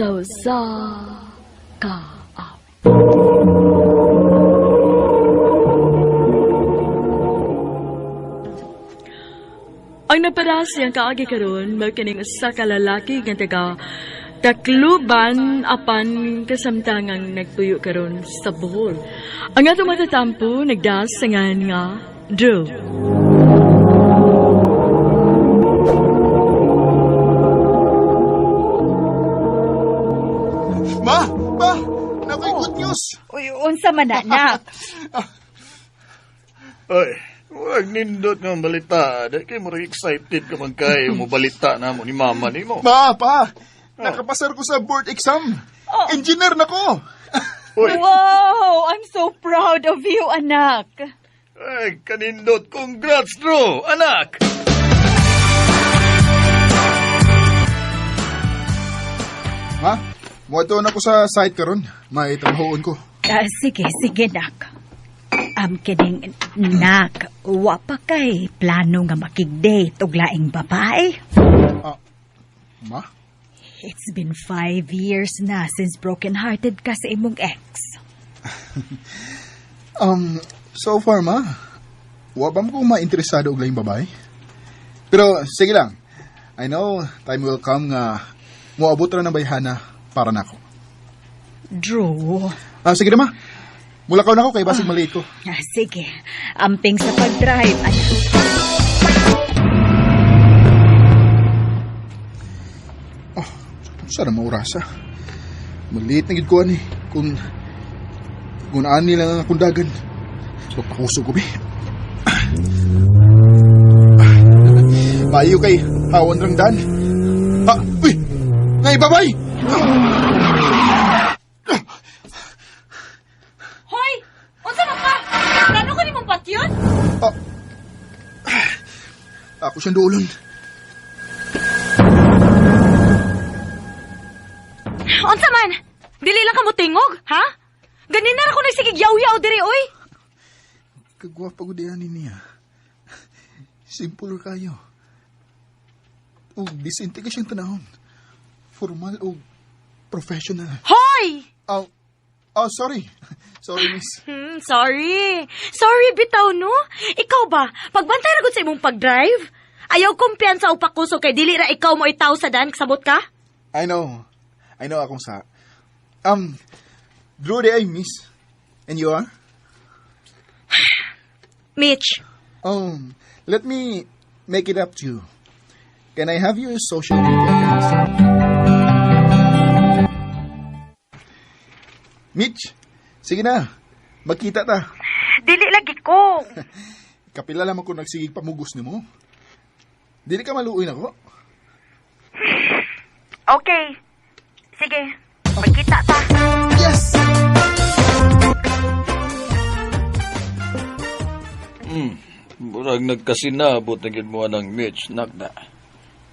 Sa usa ka awit. Ang naparas siyang kaagi karon mao kining usa ka lalaki nga taga Tacloban apan kasamtangang nagtuyo karon sa Bohol. Ang atong matatampo nagdas sa ngan nga Drew. Ma! Ma! Nakoy good news! Uy, unsa man na, nak? Ay, wag nindot nga balita. Di kay murag excited ka man kay mo balita na mo ni mama nimo. Ma! Pa! Nakapasar ko sa board exam! Engineer na ko! Uy, Wow, I'm so proud of you, anak. ay, kanindot. Congrats, Drew, anak! Ma? Muadto na ko sa site karon. May trabahoon ko. Ah, sige, sige, nak. Kining, nak, wa pa kay plano nga makig-date og laing babae. Ma? It's been 5 years na since broken-hearted ka sa imong ex. So far, ma, wa pa mo ko mainteresado og laing babae. Pero sige lang. I know time will come nga moabot ra ng bayhana para nako. Drew. Ah, sige na, ma. Mulakaw na ako kay basig maliit ko. Ah, sige. Amping sa pag-drive, anak. Oh, sana maurasa. Maliit na gid ko ani kung ani lang ang akong dagan. Magpakusog ko bi. Maayo kay hawan rang dan. Ah, uy! Ngay babay! Hoy! Unsa man ka? Plano ko nimong patyon? Ah, ako siyang duolon. Unsa man? Dili lang ka mo tingog, ha? Ganina ra ko nagsigig yaw-yaw diri, oy. Kagwapa ko diyan niya. Simple kayo. O, disente ka siyang tanahon. Formal o professional. Hoy! Oh, oh, sorry. Sorry, miss. Sorry. Sorry, bitaw, no? Ikaw ba, pagbantay ra gud sa imong pag-drive? Ayaw kumpiyansa o pakusog kay dili ra ikaw mo itaw sa daan, kasabot ka? I know. I know akong sa... Drew de ay, miss. And you are? Mitch. Let me make it up to you. Can I have your social media accounts? Mitch, sige na. Magkita ta. Dili lagi ko. Kapila lamang ko nagsigig pamugos nimo. Dili ka maluoy nako. Okay. Sige. Magkita ta. Yes! Murag nagkasinabot na gid mo ng Mitch, nakda.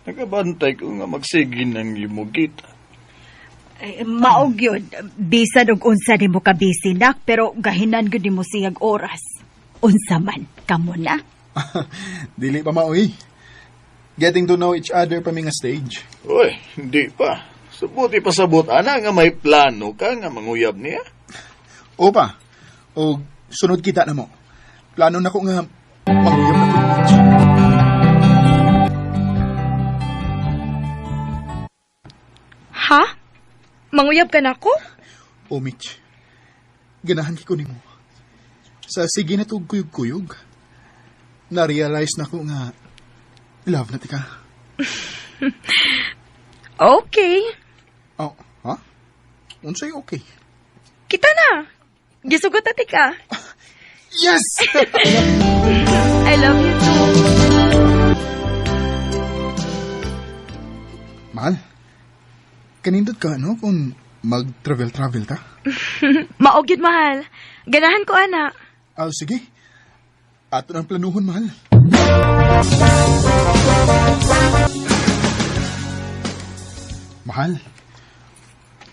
Nagabantay ko nga magsige ng limugita. Ay, maog yun. Bisan og unsa nimo ka busy, nak, pero gahinan gud nimo siyag oras. Unsa man, kamo na. Dili pa maoy. Getting to know each other pa mi nga stage. Uy, hindi pa. Sabuti pa sabot, ana, nga may plano ka nga manguyab niya. Opa, o sunod kita na mo. Plano na ko nga manguyab na ko ni Mitch. Ha? Manguyab ka na ko? O Mitch, ganahan ko nimo. Sa sige na tug kuyog-kuyog, na-realize na ko nga love na tika. Okay. Oh, ha? Unsay okay? Kita na. Gisugot na tika. Yes! I love you too. Mahal, kanindot ka, no? Kung mag-travel-travel ta? Maog yun, mahal. Ganahan ko, ana. Ah, sige. Ato ng planuhon, mahal. Mahal,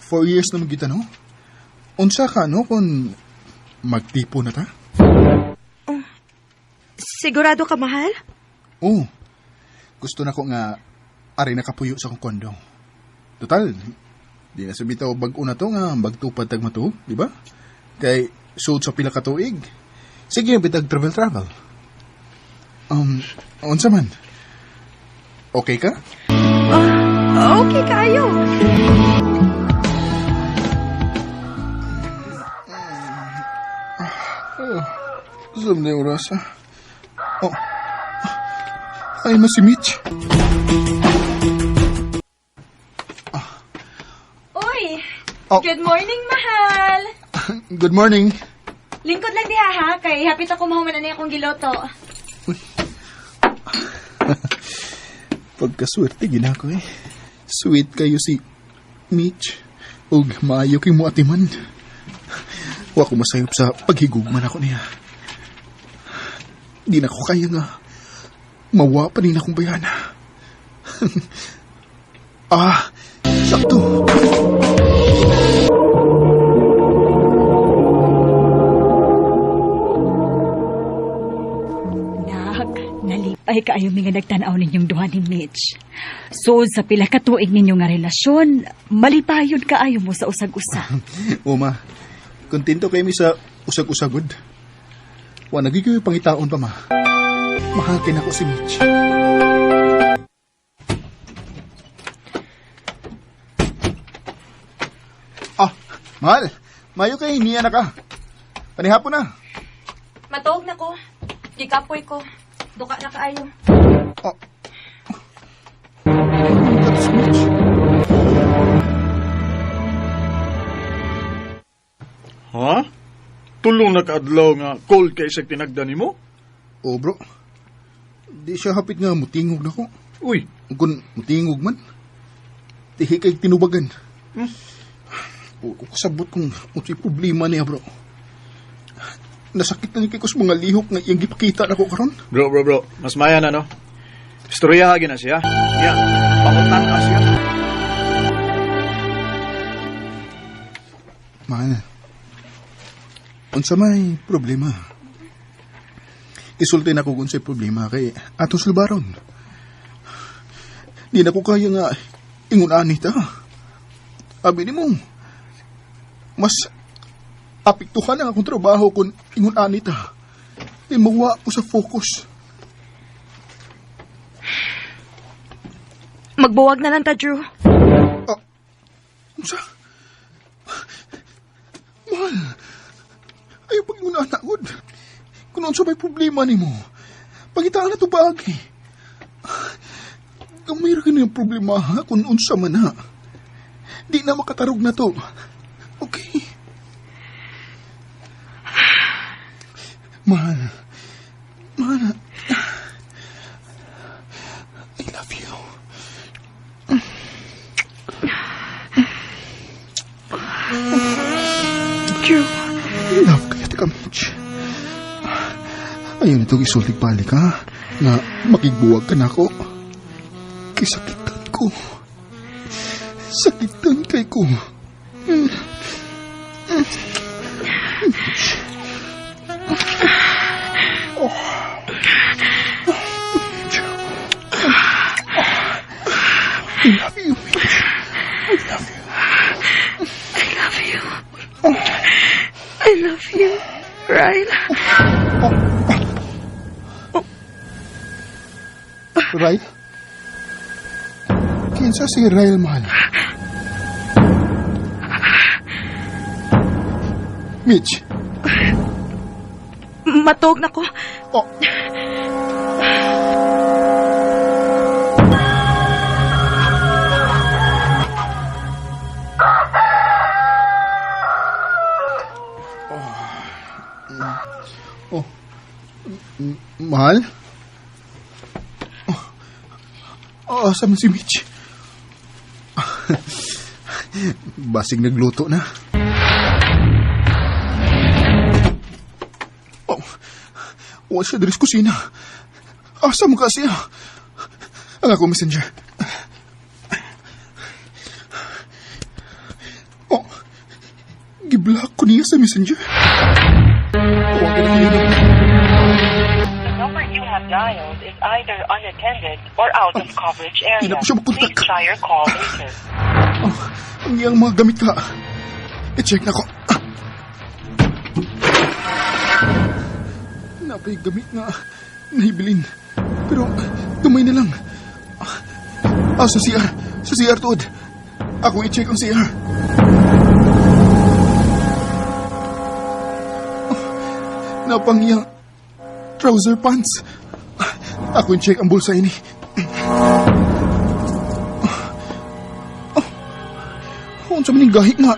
4 years na magkita, no? Unsa ka, no, kung magtipo na ta? Oh, sigurado ka, mahal? Oo. Gusto na ko nga ari nakapuyo sa akong kondo. Total, Di na subitaw bag-o na to nga magtupad tag matuog, di ba? Kay suod sa pila ka tuig. Sige, bitag travel-travel. Unsa man? Okay ka? Okay kayo. Saan na yung oras, ah? Oh. Ay, na si Mitch. Uy! Oh. Good morning, mahal! Good morning. Lingkod lang diha ha, kay hapit ako mahuman ani akong giloto. Pagkaswerte, gina ko eh. Sweet kayo si Mitch. Ug maayo kay mo atiman. Wa ko masayop sa paghigugman ako niya. Di na ko kaya nga mawa pa rin akong bayana. Ah, sakto. Nak, nalipay kaayo mi nga nagtan-aw ninyong duha ni Mitch. So, sa pila ka tuig ninyo nga relasyon, malipayon kaayo mo sa usag-usa. Uma, kontento kayo mi sa usag-usagod. Wa nagiging pangitaon pa ma. Mahal kay nako si Mitch. Ah, mahal. Mayo kay niya na ka. Panihapon na. Matuog na ko. Gikapoy ko. Duka na kaayo. Oh. That's Mitch. Ha? Tulong na kaadlaw nga cold kay sa tinagda nimo? Oh, bro. Di siya hapit nga mutingog na ko. Uy, Kung mutingog man, tihi kay tinubagan. O, kasabot kung unsay problema niya, bro. Nasakit na ni kay kus mga lihok nga iyang gipakita nako karon. Bro. Mas maya na, no? Istorya hagi na siya. Ya, pakutan ka siya. Mahal. Unsa may problema? Isulti na ko kung unsay problema kay atong sulbaron. Di na ko kaya nga ingon ani ta. Abi nimo, mas apektuhan ang akong trabaho kung ingon ani ta. Di mawa ko sa focus. Magbuwag na lang ta, Drew. Ah, unsa? Mahal, ayaw pag ingon ana, gud. Kung unsa may problema nimo, pangitaan na to paagi. Gamay ra kini ang problema ha, kung unsa man na. Di na makatarog na to. Okay. Mahal. Mahal. I love you. Drew. Love kayo, Tika Mitch. Ayun itong isultig balik, ha? Nga makigbuwag ka na ako. Kisakitan ko. Sakitan kay ko. Mitch. Oh. Mitch. I love you, Mitch. I love you. I love you. I love you, Ryle. Ryle? Kinsa si Ryle, mahal? Mitch. Matuog na ko. Oh. Oh. Mahal? Oh, asa man si Mitch? Basig nagluto na. Oh, wala siya diri sa kusina. Asa mo ka siya? Ang ako messenger. Oh, giblock ko niya sa messenger. Tawagan ako niya. The number you have dialed is either unattended or out of coverage Di area. na po siya makontak. Please try your call later. Oh, Ang iyang mga gamit ka. I-check na ko. Ah. Napay gamit nga nahibilin. Pero gamay na lang. Ah, sa CR. Sa CR tuod. Ako i-check ang CR. Ah, napang iyang trouser pants. Ako i-check ang bulsa ini. Oh, unsa man ning gahi nga?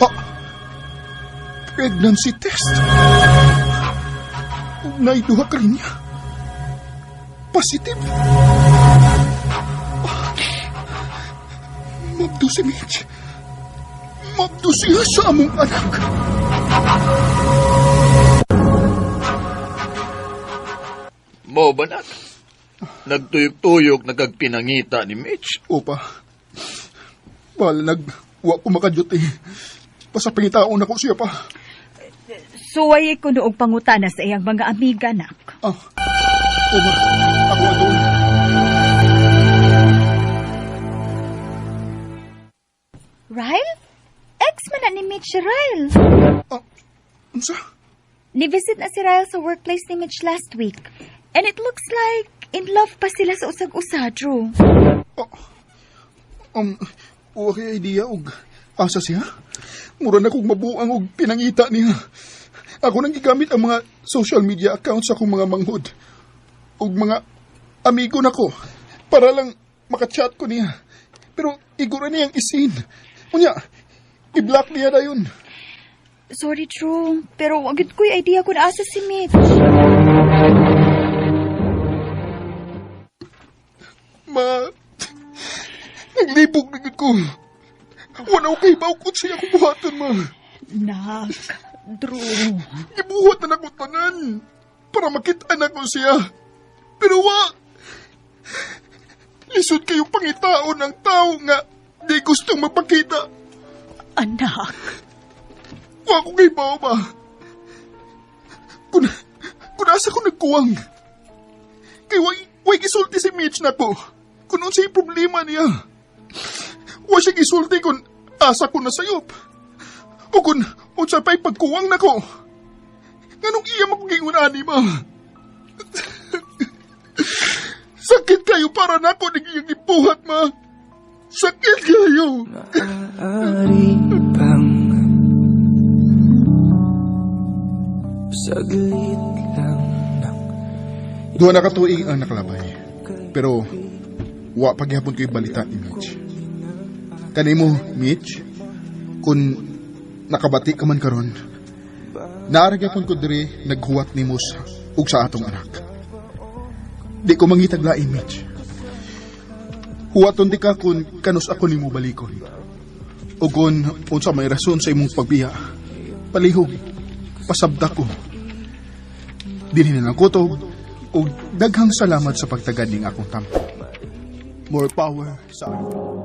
Oh, pregnancy test. Naiduha ka rin niya. Positive. Mabdo si Mitch. Mabdo siya sa among anak. Mo ba nak? Nagtuyok-tuyok nagkagpinangita ni Mitch. Opa. Bahala nag... Wa ko makadyot eh. Basta pangitaon ako siya pa. Suway ko noong pangutana sa iyang mga amiga, nak. Ah. Oma, ako ato. Ryle? Ex man na ni Mitch si Ryle. Ah, unsa? Ni-visit na si Ryle sa workplace ni Mitch last week. And it looks like in love pa sila sa usag-usa, Drew. Ah, okay idea og asa siya. Mura na kog mabuang og pinangita niya. Ako nang gigamit ang mga social media accounts sa akong mga manghod og mga amigo nako para lang makachat ko niya. Pero igura niyang isin. Unya, i-block niya na yun. Sorry, Drew. Pero wag ko'y idea kung asa si Mitch. Ma, naglibog na gid ko. Wala ko kay kung siya akong buhaton, ma. Nak, Drew. Gibuhat na nako tanan para makita na ko siya. Pero wa, lisod kayo pangitaon ang tao nga di gustong magpakita. Anak. Wa ko kay bao ba. Kung asa ko nagkuwang. Kay way gisulti si Mitch nako. Kung unsay problema niya. Wa siya gisulti kung asa ko nasayop. O kung unsa pa'y pagkuwang nako. Nganong iya makugingon ani ma. Sakit kayo para nako ning iyang gibuhat ma. Sakit kayo. Maaari bang saglit lang ng Duha na ka tuig ang nakalabay. Pero wa paghapon ko'y balita ni Mitch. Kanimo, Mitch, kung nakabati ka man karon, naara gyapon ko diri naghuwat nimo sa ug sa atong anak. Di ko mangitag lain, Mitch. Huwaton di ka kung kanus ako nimo balikon. O kung unsa may rason sa imong pagbiya. Palihog, pasabda ko. Dinhi na lang kutob, ug daghang salamat sa pagtagad ning akong tampo. More power sa akin.